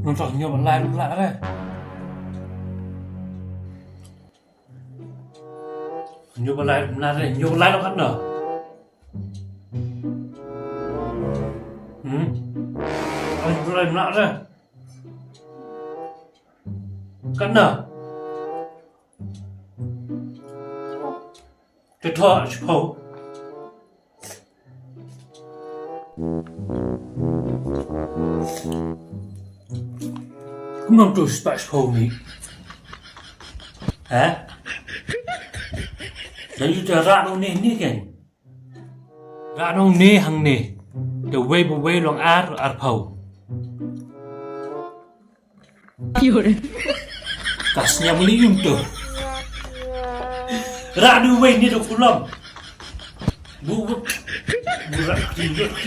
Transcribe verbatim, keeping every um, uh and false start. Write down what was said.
Nong to nyo ba lai la re. Nyo ba lai la re, nyo ba lai la kat na. Hmm. Nyo ba lai la re. Kat na. Te to shipau. Kumno to spah shipau ni? Ha? Dan yu te rah nong ni ni ken. Rah nong ni hang ni. Te wei ba wei long ar, arpau. Ka sñiaw muli yung to. Rah du wei ni do kulom. Bu bu. Bu rah kti bu kti